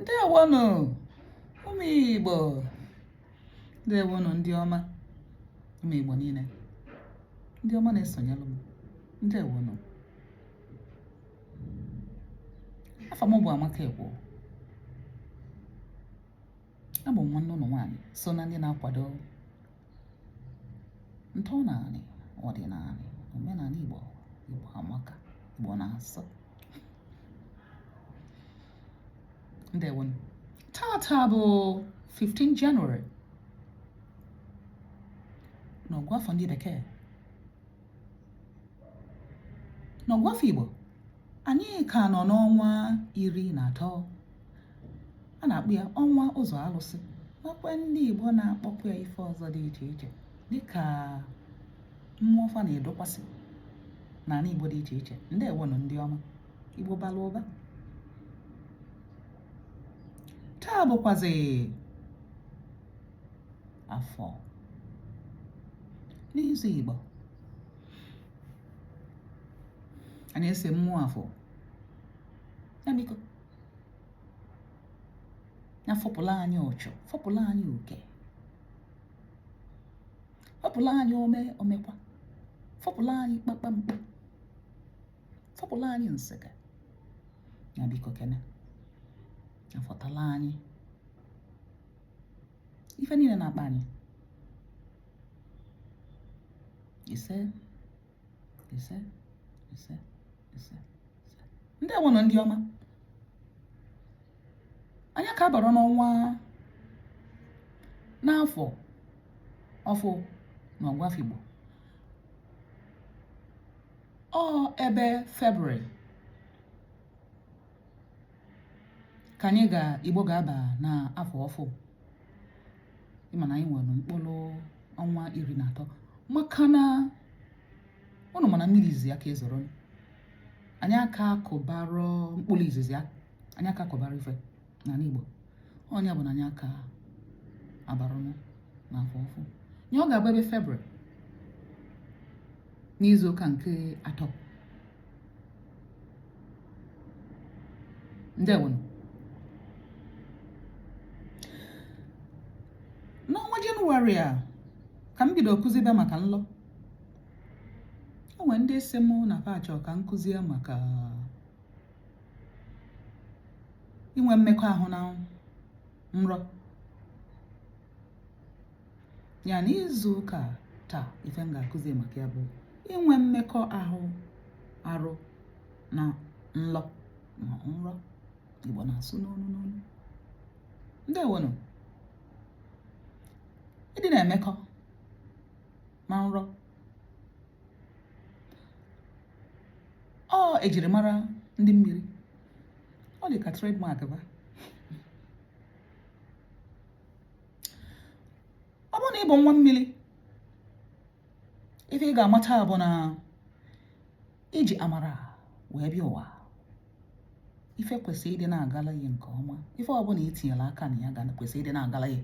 Ndewonụ ụmụ Igbo, ndewonụ ndị ọma, ụmụ Igbo niile, ndị ọma na-esonyelụ m, ndewonụ. Afa m bụ Amaka Ekwo. Abụ m nwanne ụnụ nwaanyị so na ndị na-akwado ntọnanị, ọdịnanị, omenanị Igbo. Igbo amaka, Igbo na-asọ. Ndewonụ. Tata bụ 15 January n'ọgụ afọ ndị bekee. N'ọgụ afọ Igbo, anyị ka nọ n'ọnwa 13. A na-akpọ ya ọnwa ụzọ alụsị, nwekwa ndị Igbo na-akpọkwa ya ife ọzọ dị iche iche dịka mmụọ fa na-edokwasị n'ala Igbo dị iche iche. Ndewonụ ndị ọma, Igbo bara ụba. Taa bụkwazi afọ n'izu Igbo. Anyị asị mmụọ afọ ya biko ya fọpụla anyị ụchụ, fọpụla anyị uke, fọpụla anyị ome omekwa, fọpụla anyị kpakpamkpa, fọpụla anyị nsịka. Ya biko kene ya fọtala anyị ife niile na-akpa anyị. Ise, ise, ise, ise, ise. Ndewonụ ndị ọma. Anyị ka bara n'ọnwa n'afọ ọfụ n'ọgụ afọ Igbo. Ọ ebe February ka anyị ga Igbo ga-aba n'afọ ọfụ. Ị ma na anyị nwere mkpụrụ ọnwa 13 maka na ụnụ ma na mmiri izizi aka ezoro anyị aka akụbarọ mkpụrụ izizi anyị aka akụbarọ ife n'ala Igbo. Ọ nya bụ na anyị aka abarọnụ n'afọ ọfụ. Nye ọ ga-abụ ebe February n'izu ụka nke atọ. Ndewonụ. N'ọnwa Jenụwarị a ka m bido kụzibe maka nlọ. O nwere ndị sị mụ na fa chọọ ka m kụzie maka inwe mmekọahụ na nrọ. Ya na izu ụka taa, ife m ga-akụzi maka ya bụ inwe mmekọ ahụ arụ na nlọ ma nrọ Igbo na-asụ n'onu n'onu. Ndewonụ. Ịdị na-emekọ na nrọ ọ ejirimara ndị mmiri, ọ dị ka trademark ba. Ọ bụrụ na ị bụ nwa mmiri, ife ị ga-amata bụ na i ji amara wee bịa ụwa. Ife kwesịrị ịdị na-agala ya nke ọma, ife ọbụla i tinyere aka na ya ga kwesịrị ịdị na-agala ya,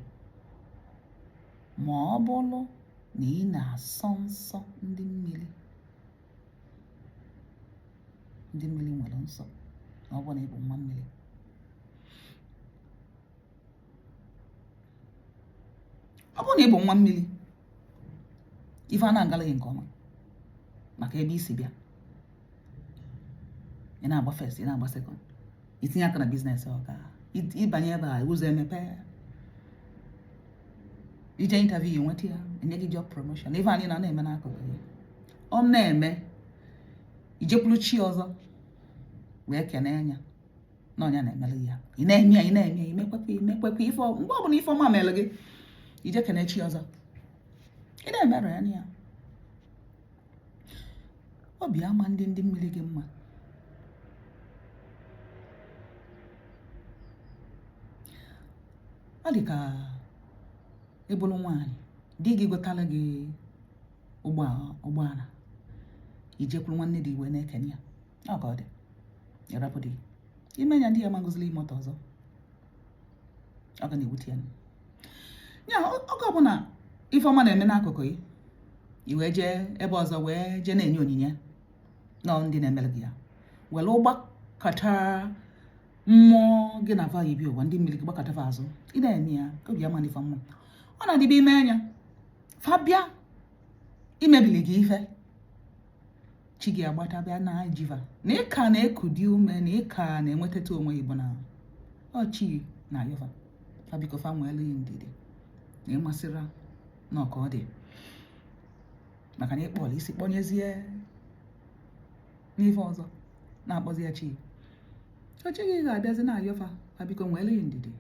ma ọ bụrụ na ị na-asọ nsọ ndị mmiri. Ndị mmiri nwere nsọ. Na ọ bụrụ na ị bụ nwa mmiri, ọ bụrụ na ị bụ nwa mmiri, ife a na-agala gị nke ọma maka ebe i si bịa. Ị na-agba first, ị na-agba second, i tinye aka na business, ọ ga ị banye ebe a, ụzọ emepe. I je interview, nweta ya, enye gị job promotion. Ife anyị na na-eme n'akụkụ gị, ọ na-eme, i jekwuru chi ọzọ wee kene ya na ọ nya na-emere ya. Ị na-eme ya, ị na-eme ya, imekwekwa imekwekwa ife. Mgbe ọbụla ife ọma mere gị, i je kene chi ọzọ, ị na-emerụ ya ya. Obi ama ndị mmiri gị mma. Ọ dị ka ị bụrụ nwaanyị, di gị gotara gị ụgbọala, i jekwuru nwanne di wee na-ekene ya. Ọ ka ọ dị, ị rapụ di. Ime ya, di ya ma gozili moto ọzọ, ọ ga na-ewute ya. Ya oge ọbụla ife ọma na-eme n'akụkụ gị, i wee jee ebe ọzọ wee jee na-enye onyinye na ndị na-emere gị ya, were ụgbakọta Mmụọ gị na va yi bịa ụwa, ndị mmiri gị, gbakọta fa azụ. Ị na-eme ya, obi ama dị fa mma. Ọ na-adịbe ime anya fa bịa imebili gị ife, chi gị agbata bịa na jiva na ị ka na-ekudi ume, na ị ka na-enwetata onwe gị, bụ na ọ chi na-ayọ fa, fa biko fa nweelu ya ndidi, na ịmasịra na ọka ọ dị, maka na ịkpọrọ isi kpọnyezie n'ife ọzọ na-akpọzi ya chi. Chi gị ga-abịazi na-ayọ fa, fa biko nweelu ya ndidi.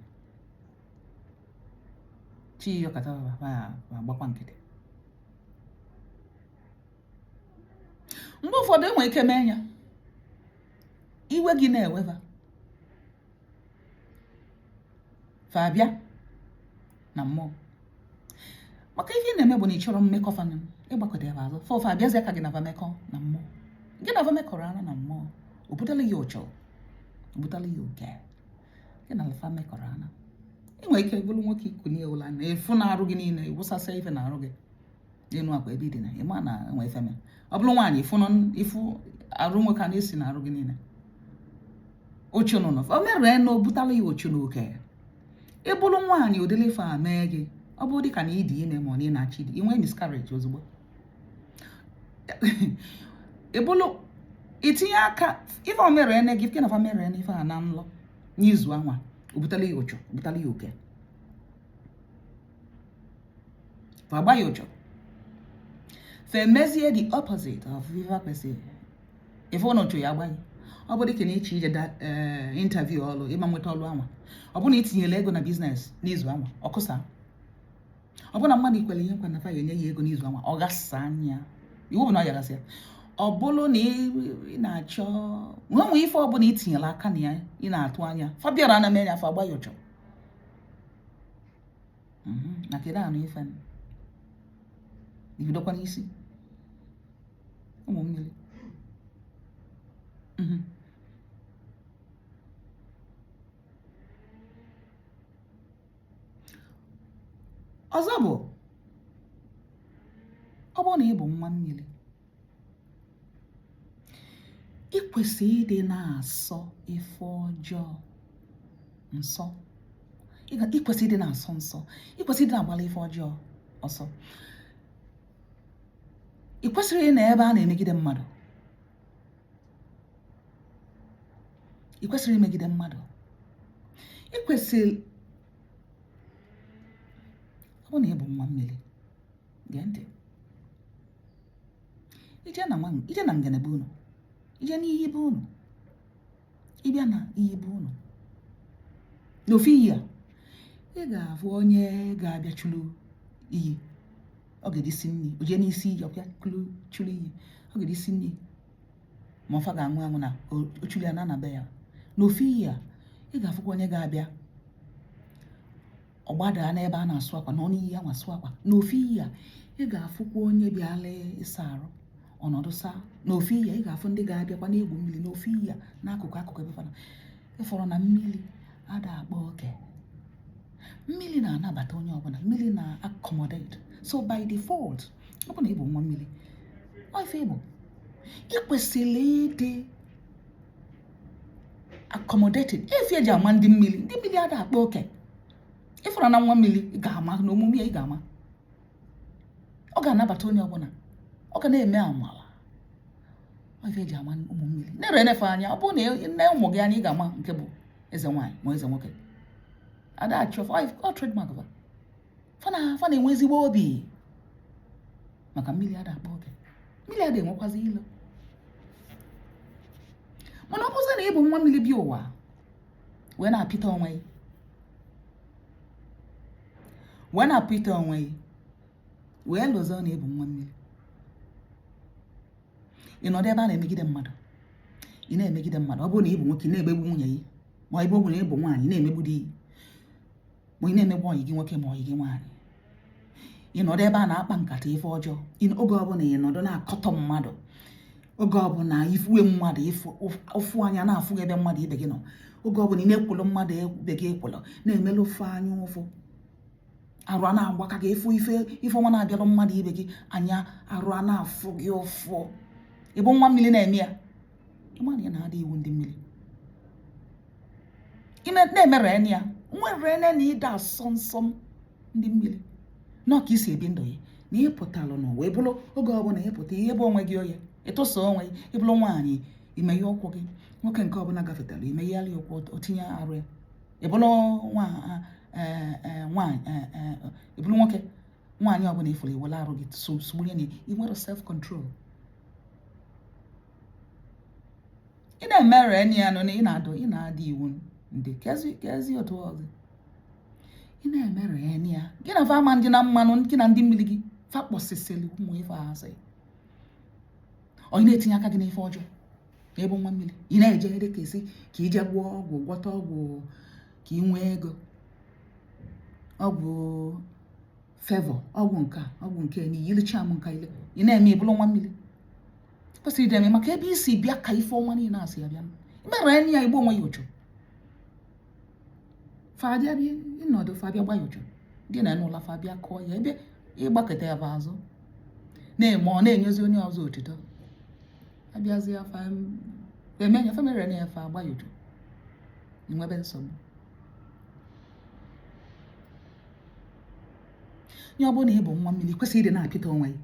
Chi yọkata fa, agbakwa nkịtị. Mgbe ụfọdụ enwere ike mee ya, iwe gị na-ewe fa, fa abịa na mmụọ, maka ife ị na-eme bụ na ị chọrọ mmekọ fa, ịgbakọta ebe azụ fa, fa abịazi aka gị na fa mekọ na mmụọ. Gị na fa mekọrọ anya na mmụọ, o butela ya ụchọ, o butela ya oke. Gị na fa mekọrọ anya, ị nwere ike bụrụ nwoke, ikunie ụla na efu na arụ gị niile, wụsasịa ife na arụ gị n'elu akwa ebe ị dina, ị ma na enwe ife mee. Ọ bụrụ nwaanyị, ịfụ arụ nwoke a na-esi na arụ gị niile ochu nụnụ, o mere na o butala ya ochu na oke. Ị bụrụ nwaanyị, ụdịrị ife a mee gị, ọ bụrụ dịka na ị dị ime ma ọ na ị na-achọ ịdị, ị nwee miscarriage ozugbo. Ị bụrụ itinye aka ife o mere ene gị, na fa mere ene ife a na nlọ n'izu anwa, o butala ya ụchụ, o butala ya oke, fa agba ya ụchụ, fa emezie the opposite of ife kwesịrị. Ife ụnụ chụ ya agbaghị. Ọ bụ dịka na ịchọ ije interview ọlụ, ịma nweta ọlụ anwa. Ọ bụ na itinyere ego na business n'izu anwa, ọ kụsa. Ọ bụ na mmadụ ikwere ihe nkwa na fa ga-enye ya ego n'izu anwa, ọ gasa anya iwu bụ na ọ yagasị ya. Ọ bụrụ na ị na-achọ nwee nwee ife ọbụla itinyere aka na ya, ị na-atụ anya fa bịara na mee ya, fa agba ya ụchụ na kedu anụ ife ibidokwa n'isi ụmụ mmiri. Ọzọ bụ, ọ bụrụ na ị bụ nwa mmiri, ị kwesịrị ịdị na-asọ ife ọjọọ nsọ. Ị kwesịrị ịdị na-asọ nsọ. Ị kwesịrị ịdị na-agbala ife ọjọọ ọsọ. Ị kwesịrị ịnọ ebe a na-emegide mmadụ. Ị kwesịrị imegide mmadụ. Ị kwesịrị, ọ bụrụ na ị bụ nwa mmiri, gee ntị. Ije na ngalaba unu, ije n'iyi be unu, ịbịa na iyi be unu, n'ofu iyi a, ị ga-afụ onye ga-abịa chụrụ iyi. Ọ ga-eji si nri, o jee n'isi iyi, ọbịa chụrụ iyi. Ọ ga-eji si nri ma ọfa ga-aṅụ aṅụ na o chụrụ ya na be ya. N'ofu iyi a, ị ga-afụkwa onye ga-abịa, ọ gbadaa n'ebe a na-asụ akwa na ọnụ iyi anwa sụ akwa. N'ofu iyi a, ị ga-afụkwa onye bịala ịsa arụ, ọnọdụ saa. N'ofu iyi a, ị ga-afụ ndị ga-abịakwa na-egwu mmiri n'ofu iyi a, n'akụkụ akụkụ ebe fana ịfọrọ na mmiri ada akpa oke. Mmiri na-anabata onye ọbụla, mmiri na-accommodate. So by default, ọ bụ na ị bụ nwa mmiri, ọ ife ị bụ, ị kwesịrị ịdị accommodating. Efi eji ama ndị mmiri, ndị mmiri ada akpa oke. Ịfụrụ na nwa mmiri, ị ga-ama na omume ya, ị ga-ama ọ ga-anabata onye ọbụla, ọ ga na-eme amala. Ife eji ama ụmụ mmiri na-ere enefe anya. Ọ bụrụ na nne ụmụ gị anya, ị ga-ama nke bụ eze nwaanyị ma eze nwoke. Ada achọ ọ trademark fa fa fa na-enwe ezigbo obi, maka mmiri ada akpa oke, mmiri ada enwekwazi ilo. Mana ọ bụzi na ị bụ nwa mmiri bịa ụwa wee na-apịta onwe gị, wee na-apịta onwe gị, wee lụzọ na ị bụ nwa mmiri, ị nọdụ ebe a na-emegide mmadụ, ị na-emegide mmadụ. Ọ bụrụ na ị bụ nwoke, ị na-emegbu nwunye gị, ma ọ bụ na ị bụ nwaanyị, na-emegbu di gị, ma ị na-emegbu ọyị gị nwoke ma ọyị gị nwaanyị. Ị nọdụ ebe a na-akpa nkata ife ọjọọ, oge ọbụla ị nọdụ na-akọtọ mmadụ, oge ọbụla ifuwe mmadụ ụfụ anya na-afụ ebe mmadụ ibe gị nọ, oge ọbụla ị na-ekwulu mmadụ ibe gị ekwulu, na-emelụ ofe anya ụfụ, arụ a na-agbaka gị, ịfụ ife ife ọma na-abịalụ mmadụ ibe gị anya, arụ a na-afụ gị ụfụ. Ị bụ nwa mmiri na-eme ya, ịma na ị na-ada iwu ndị mmiri. Ị na-emere ya nwere ene na ịda asọ nsọ ndị mmiri nọ ka i si ebi ndụ gị na ị pụtalụ nụ wee bụrụ oge ọbụla ị pụta ihe bụ onwe gị oye ịtụsa onwe gị. Ị bụrụ nwaanyị, imeghe ụkwụ gị, nwoke nke ọbụla gafetara imegheala ya ụkwụ, o tinye arụ ya. Ị bụrụ nwaanyị, ị bụrụ nwoke, nwaanyị ọbụla ị fụrụ, i were arụ gị sụgbunye na ị nwere self control. Ị na-emere enyi ya nọ na ị na-adụ ị na-ada iwu ndị kezi otu ọzọ ị na-emere enyi ya gị na fa ama ndị na mmanụ gị na ndị mmiri gị fa kpọsịsịrị ụmụ ife asị. Ọ ị na-etinye aka gị n'ife ọjọọ na ị bụ nwa mmiri, ị na-eje dị ka esi ka ije gwọọ ọgwụ, gwọta ọgwụ ka ị nwee ego, ọgwụ favour, ọgwụ nka, ọgwụ nke na iyilicha m nka ile ị na-eme. Ị bụrụ nwa mmiri kwesịrị ịdị eme maka ebe i si bịa ka ife ọma niile asị ya bịa mere enyi ya igbo onwe ya ụchụ fa bịa bịa ịnọdụ fa bịa gba ya ụchụ dị na n'ụlọ fa bịa kụọ ya ebe ịgbakọta ya bụ azụ na-eme ọ na-enyezi onye ọzọ otito abịazi ya fa eme ya fa mere na ya fa agba ya ụchụ nwebe nsogbu nye. Ọ bụrụ na ị bụ nwa mmiri, kwesịrị ịdị na-apịta onwe gị.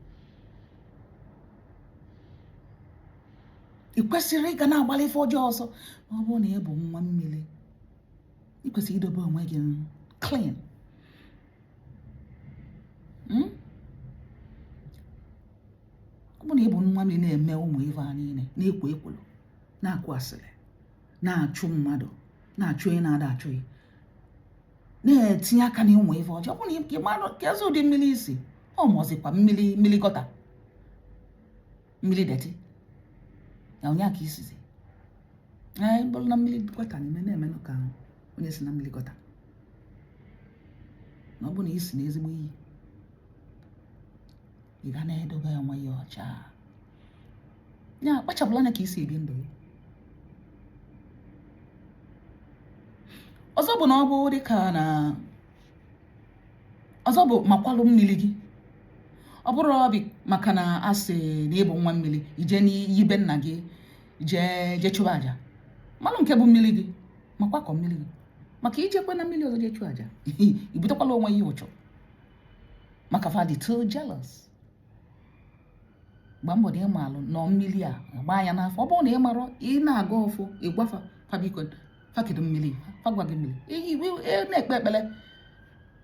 Ị kwesịrị ịga na-agbalị ife ọjọọ ọsọ. Ọ bụrụ na ị bụ nwa mmiri, ị kwesịrị idobe onwe gị clean. Ọ bụrụ na ị bụ nwa mmiri na-eme ụmụ ife a niile, na-ekwo ekworo, na-akụ asịrị, na-achụ mmadụ, na-achụ onye na-ada achụ gị, na-etinye aka n'ụmụ ife ọjọọ, ọ bụrụ na ị mara ka ezi ụdị mmiri isi ọ mọzikwa mmiri, mmiri gutter, mmiri dirty na onye aka isizi ee bụrụ na mmiri gutter na-eme na-emenụ ka onye si na mmiri gutter na ọ bụrụ na isi na ezigbo iyi, ị ga na-edobe onwe ya ọcha ya kpachapụla anya ka isi ebi ndụ gị. Ọzọ bụ na ọ bụ dịka na ọzọ bụ makwalụ mmiri gị. Ọ bụrụ ọbị maka na asị na ịbụ nwa mmiri, ije n'iyibe nna gị jee jee chụba aja. Malụ nke bụ mmiri gị, makwakọ mmiri gị, maka ijekwe na mmiri ọzọ jee chụọ aja, ibutekwala onwe ya ụchụ, maka fa dị too jealous. Gba mbọ na ịmalụ nọ mmiri a gbaa ya n'afọ. Ọ bụrụ na ị marọ, ị na-aga ọfụ, ịgwafa fa, biko fa kedu mmiri, fa gwa gị mmiri. Ị na-ekpe ekpere,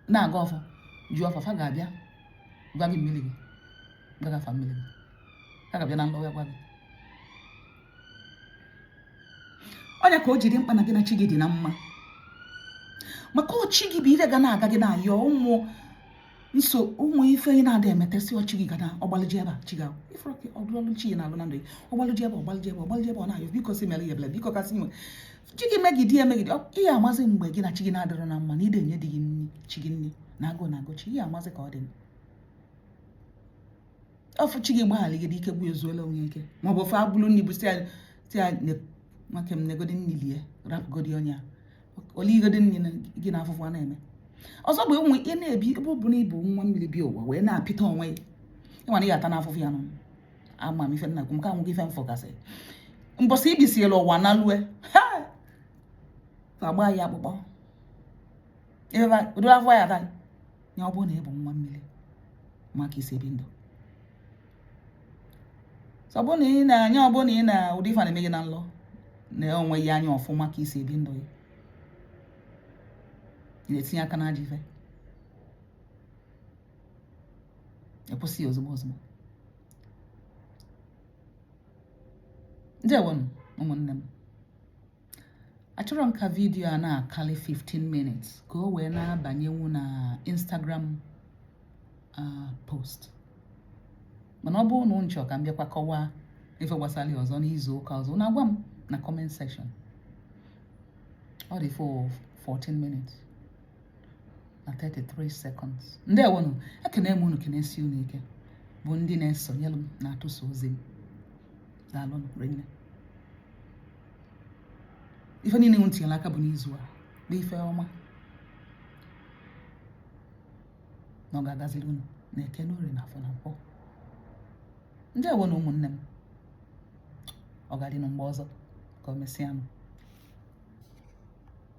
na-aga ọfọ, jụọ ọfọ, fa ga-abịa gwa gị mmiri gị, gwa gị afa mmiri gị. Fa ga-abịa na nlọ ya gwa gị ọnya ka o jiri mkpa na gị na chi gị dị na mma, maka chi gị bụ ife ga na-aga gị na-ayọ ụmụ nso ụmụ ife ị na-ada emetesị. Ọchị gị ga na ọgbalụji ebe a, chi ga ifụrụ ka ọlụ chi na-alụ na ndụ gị, ọgbalụji ebe, ọgbalụji ebe, ọgbalụji ebe, ọ na-ayọ biko si mere ya ebele, biko kasị nwe chi gị megide ya emegide. Ihe amazi mgbe gị na chi gị na-adịrọ na mma na ide enye di gị nri, chi gị nri na agụụ na agụ chi. Ihe amazi ka ọ dị ọfụ chi gị gbaghalị gị ike gbu ezuola onwe ike, maọbụ ofe abụrụ nri bụ si ya nwoke m negodi nri lie, rapụgodi onye a oligodi nri gị na afụfụ a na-eme. Ọzọ bụ ụmụ ị na-ebi ebe ọ bụ na ịbụ nwa mmiri bi ụwa wee na-apịta onwe gị, ịnwa na ị ga-ata n'afụfụ ya nụ. Ama m ife nna kwu m ka nwụgị ife mfọ gasị mbọsị ibisiela ụwa na lue ha agba ya akpụkpọ ụdị afọ ya ata ya. Ọ bụrụ na ị bụ nwa mmiri, maka isi ebi ndụ ọ bụrụ na ị na-anya, ọ bụrụ na ị na ụdị ife na-eme gị na nlọ na onwe ya anya ọfụma ka isi ebi ndụ gị, ị na-etinye aka n'ajọ ife, ekwụsị ya ozugbo ozugbo. Ndewonụ ụmụnne m. Achọrọ m ka vidiyo a na-akali 15 minutes ka o wee na-abanyenwu na Instagram post, mana ọ bụrụ na unu chọrọ ka m bịakwa kọwaa ife gbasara ya ọzọ n'izu ụka ọzọ, na-agwa m na comment section. Ọ dị for 14 minutes na 33 seconds. Ndewonụ, ekene m unu, kenesi unu ike bụ ndị na-esonyere m na-atụsa ozi m. Daalụnụ rinne. Ife niile unu tinyere aka bụ n'izu a bụ ife ọma na ọ ga-agaziri unu na Eke na Orie na Afọ na Nkwọ. Ndewonụ ụmụnne m. Ọ ga-adị na mgbe ọzọ. Ka o mesịanụ.